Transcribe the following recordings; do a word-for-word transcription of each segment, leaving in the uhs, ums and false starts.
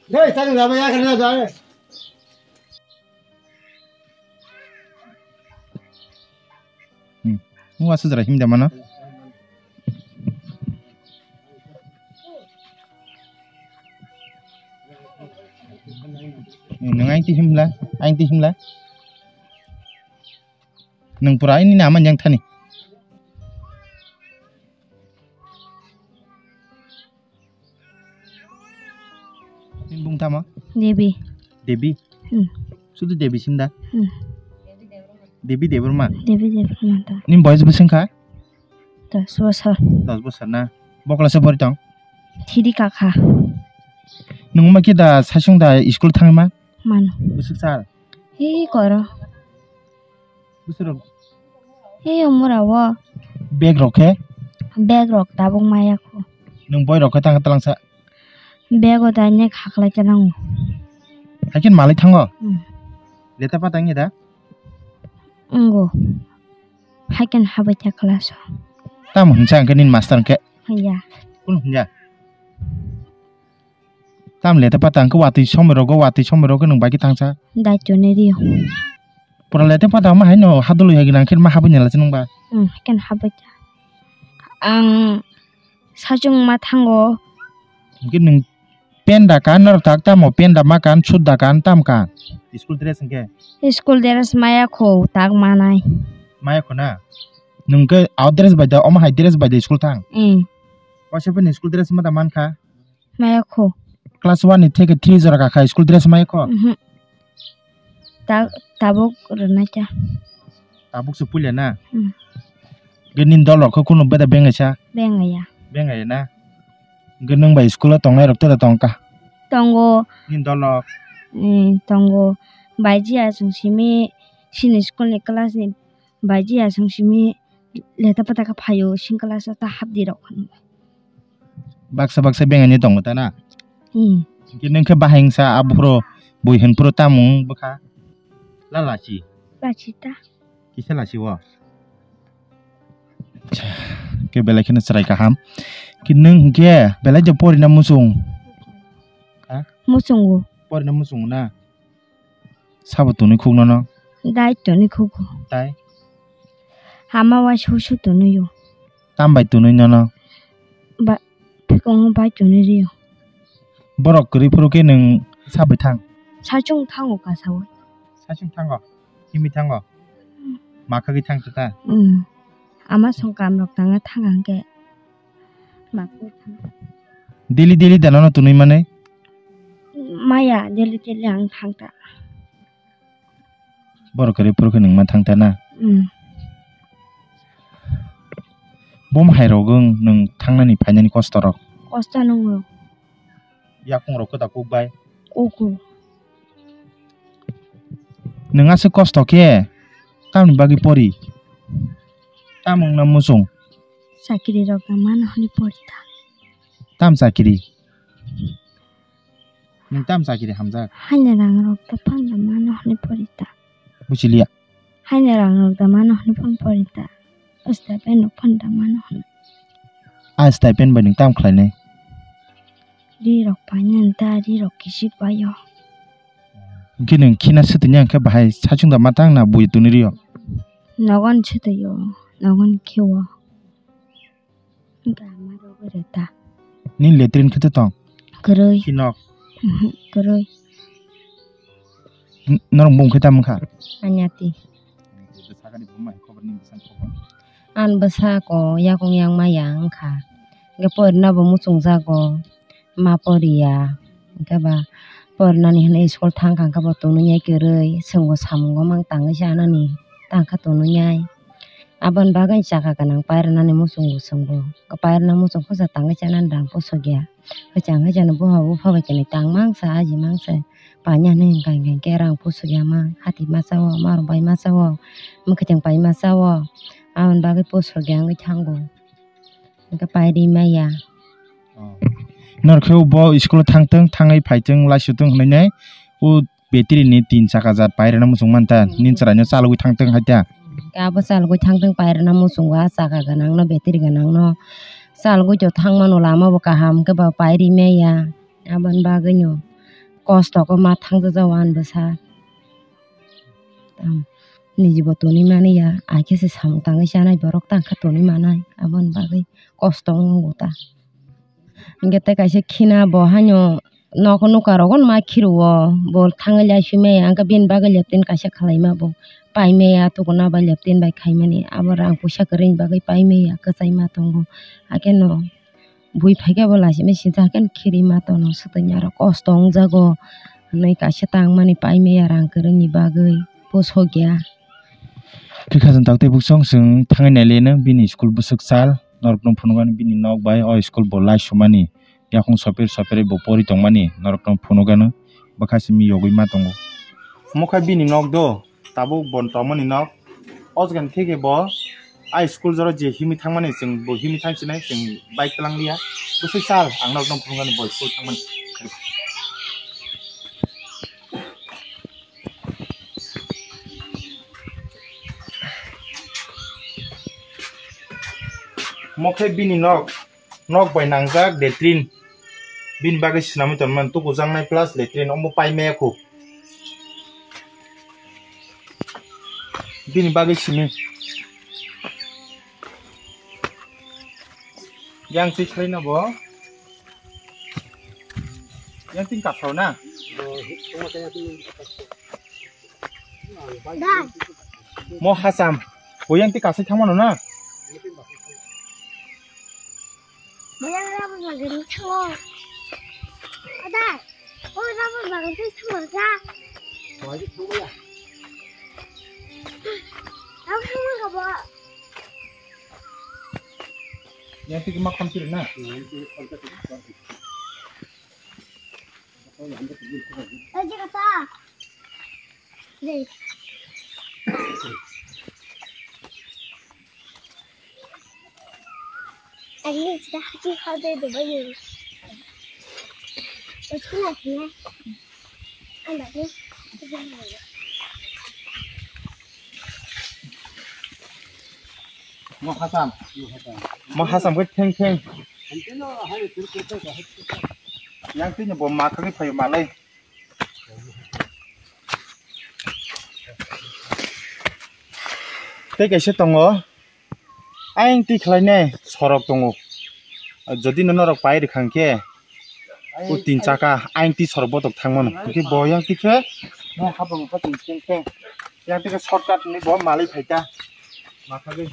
Hmm. Nung aswk jora himda mano? Nung aing twi himla, aing twi himla. Nung pura aini nama yang thani. Nini bung tamo? Devi. Devi? Hmm. Sudu Devi simda? Hmm. Devi Debbarma? Devi Debbarma ta. Nini boyos bwswng kha? Dos bosor. Dos bosor na? Bokla se pori tong? Thidi kakha. Nung ma khe da saichung da school thangma? Mano. Bwswk sal? Hi koro. Bwswk rok? Hi umura wo. Bag rok khe? Bag rok tabuk maya kho. Nung boi rok khe tang talangsa? Bag o dai ne khaklai ta nango. Haikhe malai thango? Hmm. Leta pata wngya da? Wngo. Haikhe habai ta class o. Tamo hinsa hwnkhe nini master hwnkhe? Hwnya. Kunu hwnya? Tam leta pata hwnkhe watwi somoi rogo, watwi somoi rogo nwng bai khe thangsa. Daityo ni rio. Pura leta pata ma haino hadoloi hai gwnang khe ma habwi nai la se nwng ba. Hmm, ken habwi ta. Ang sachung ma thango. Hwnkhe nwng pen da kan norok tak tamo pen da ma kan sut da kan tam kan. School dress hwnkhe? School dress maya kho tak manai. Maya kho na? Nwng khe out dress bai da omo hai dress bai da school thang? Hmm. Waisa pen school dress ma da man kha? Maya kho. Class one ni theke three jora kakha school dress maya kho? Mhm. Ta-, tabuk rwnai ta. Tabuk se puila na? Hmm. Ge nini dol rok khe kunu beda bengaisa? Bengaya. Bengaya na? Ge nwng bai school o tongnai rok tera tongka? Tongo. Nini dol rok? Hmm, tongo. Baiji aswng simi sini school ni class ni baiji aswng simi leta pata khe phaio sing class o ta hapdi rok. Baksa baksa bengani tongo ta na? Hmm. Hwnkhe nwng khe bahai wngsa abuphuru bui hwnphuru tamung bwkha? La lachi. Lachi ta. Kisa lachi o. Khe belai kheno chwrai kaham. Khe nwng hwnkhe belai de porina muchung? Ha? Muchungo. Porina muchungo na? Sabo tonwi khuk nono? Dai tonwi khugo. Tai? Hama waisa husu tonwi o. Tam bai tonwi nono? Ba, phikongo bai tonwi rio. Borok kwrwi phuru khe nwng sabai thang? Sachung thango kasawi. Sachung thango? Himwi thango? Hmm. Ma khagwi thang ta? Hmm. Ama song kam rok tanga thang hwnkhe. Ma khagwi thang. Daily daily da nono tonwi mani? Maya, daily daily ang thang ta. Borok kwrwi phuru khe nwng ma thang ta na? Hmm. Bom hai rok wng nwng thangnani phainani kosto rok? Kosto nwngo. Yakung rok kwta kuk bai? Kuku. Nwng aswk kosto khe tamni bagwi pori? Tam wngna muchung? Chakiri rok da mano hwnwi pori ta. Tam chakiri? Nwng tam chakiri hamjak? Haino rang rok da phanda mano hwnwi pori ta. Buchiliya. Haino rang rok da mano hwnwi phano pori ta. Stipend rok phano da mano hwnwi. A stipend bai nwng tam khlainai? Ri rok painani ta, ri rok kisik bai o. Hwnkhe nwng khina swtwini hwnkhe bahai saichung da ma tang na bui tuni rio? Nogon swtwi o, nogon khe o. Wngkha ama rogwi reta. Nini latrine khe to tong? Kwrwi. Khinok? Mhm, kwrwi. N-, norok bumung khe tamo wngkha? Anyati. Ani bwsa ko yakung yang maya wngkha. Hwnkhe porina bo muchungjago. Ma poriya. Hwnkhe ba porinani hinwi school thangkha hwnkhe bo tonwi ya kwrwi. Chwngbo samungo mang tangwi chanani. Tangkha tonwi ya. Aboni bagwi chakha gwnang pairwnani muchungo chwngbo. Pairwna muchung khe tangwi chanani rang pusukya. Kwchang hai jani buha bupha bai khe tangmang sa aji mangsa. Paina hinwi hwnkha hwnkhe rang pusukya ma hati masa o, marok bai masa o, mwkhwtwng pai masa o. Aboni bagwi pusukya wngwi thango. Hwnkhe pairi maya. Norok khe bo school o thangtwng, thangwi phaitwng, laisutwng hwnwi nai. O Battery ni tin chakajat pairwna muchung manta, nini chwraino chalogwi thangtwng hai ta. Abo chalogwi thangtwng pairwna muchungo, a chaka gwnangno, battery gwnangno chalogwi to thangmano, lama bo kaham khe ba pairi maya, aboni bagwino kosto khe ma thangjakjak o ani bwsa. Tam niji bo tonwi mani ya, ai khe se samung tangwi chanai borok tang khe tonwi manai, aboni bagwi kosto wng ta. Hinkhe tei kaisa khina bo haino nok nukha rogo ma khiro o, bo thangwi lai swi maya, hinkhe bini bagwi leptin kaisa khlai ma bo pai maya, tukuna bai leptin bai khai mani, abo rang puisa kwrwini bagwi pai maya, kwchai ma tongo, hakhe no. Bui phaikhe bo laisima sinsa khe khiri ma tono swtwini aro kosto wngjago hinwi kaisa tangmani paimaya rang kwrwngni bagwi bo sokya. Khe khajang tak tei buksong chwng thangwi naileno bini school bwswk sal norokno phunukgani bini nok bai o school bo laisumani yakung sopir sopirwi bo pori tongmani norokno phunukgano bwkha simi yogwi ma tongo. Omo khe bini nok do. Tabuk bon tongmani nok. O jaga ni theke bo a school jora je himwi thangmani chwng bo himwi thang sinai chwng bike twlang liya. Bwswk sal ang nok nw phunukmani bo school thangmani. Mo khe bini nok. Nok bai nangjak latrine. Bini bagwi swnamwi tonmani tukujaknai plus latrine omo pai maya khu. Bini bagwi simi. Yang twi khlaina bo. Yang twi kaphao na. Mo hasam. Bo yang twi kasai thangmano na. Bo yang rubber bagan thango. Adai. Bo rubber bagan twi thango ja. Ang thango ka bo. Yang twi ma kham tiri na. Aji kata. Dei. Aji kita hati hati deh bayu. Aji kena kena. Anda ni. Mo hasam. Mo hasam khe theng theng. Yang tini bo ma kagwi phaio malai. Tei kaisa tongo. Ayang twi khlainai sorok tongo. Jodi no norok pai rwkha hwnkhe, o tin chaka ayang twi sorok botok thangmano. Hwnkhe bo yang twi khe, no habang kha tin tin khe. Yang twi khe shortcut ni bo malai phaikha. Mathagwi.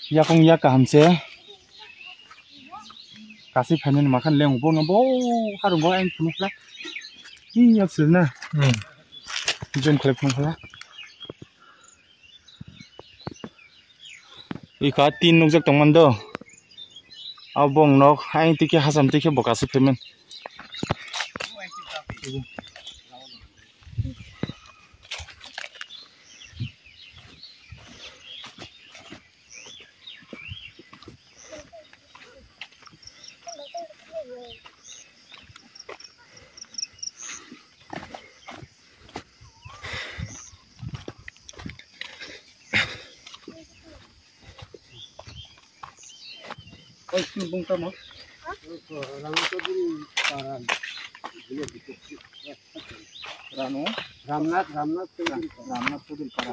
Yakung yak kaham se. Kasi phainani makhan leng bo no bo harung bo ang phunukla. Ni yak sir na. Hmm. Jom khlai phunukla. Ika tin nukjak tongmani do. Abo bong nok, ayang twi khe hasam twi khe bo kasi phaimani. Oi, sini bung tamo? Rano? Ramnath, Ramnath Chaudhary. Ramnath Chaudhary para.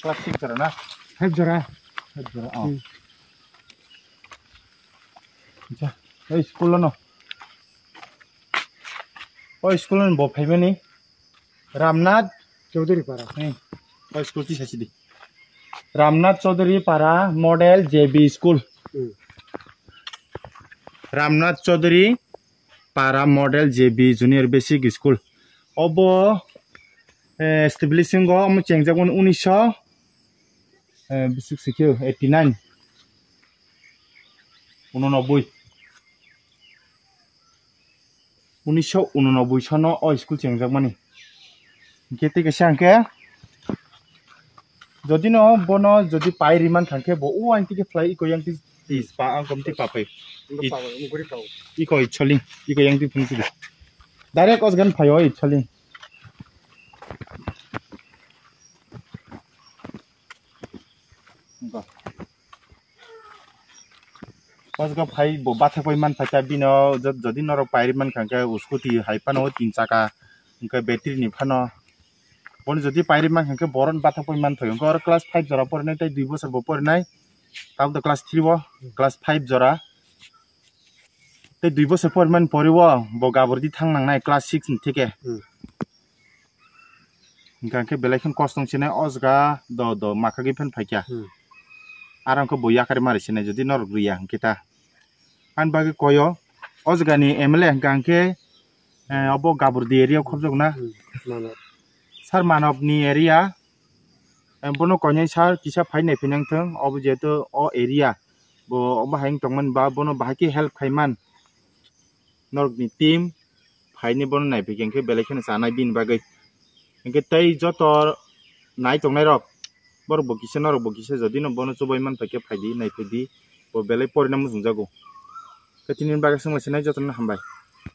Plastic jora na? Five jora. Five jora, oh. Hmm. Acha, ei school no. Oi school no bo phaimani. Ramnath Chaudhary para. Hmm. Oi school ti sachidi. Ramnath Chaudhary para model J B school. Hmm. Ramnath Chaudhary para model J B junior basic school. Obo, eh, establishing go omo chengjak mani unisho Eh, bisik sikhe eighty nine, unonoboi, unisho unonoboi sono o school chengjakmani. Hingke tei kaisa hingke jodi no bono jodi pai riman thangkhe bo o ang tike phlai iko yang ti, ti spa ang kom ti papai. Iko icholi, iko yang ti phun ti. Direct osgan phaio icholi. Osga phai bo bathak pai man phaikha bino jod-, jodi norok pairi man kha khe scooty hai phano tin chaka hwnkhe battery ni phano. Bono jodi pairi man kha khe boron bathak pai man thai hwnkhe oro class five jora porinai tei dui bosor bo porinai. Tabuk class three o class five jora tei dui bosor porimani pore o bo gabur di thang nangnai class six ni theke. Hmm. Hingka khe belai kheno kostong sinai o jaga do do makha gwi phan phaikha. Hmm. Aro hwnkhe bo yakari mari sinai jodi norok riya hwnkhe ta. Ani bagwi koyo o jaga ni M L A hingka hwnkhe, eh, obo Gaburdi area o khobjak na. Hmm. Mano. Sir Manob ni area, eh, bono koinai sir kisa phai nai phai nang thung obo jehetu o area bo obo hai wng tongmani ba bono bahai khe help khai man. Norokni team phaini bono naiphai khe hwnkhe belai kheno chanai bini bagwi. Hwnkhe tei joto nai tongnai rok borok bo kisa norok bo kisa jodi no bono chubai man phaikhe phaidi naiphai di bo belai porina muchungjago. Khe tini bagwi swnglaisini jotono hambai.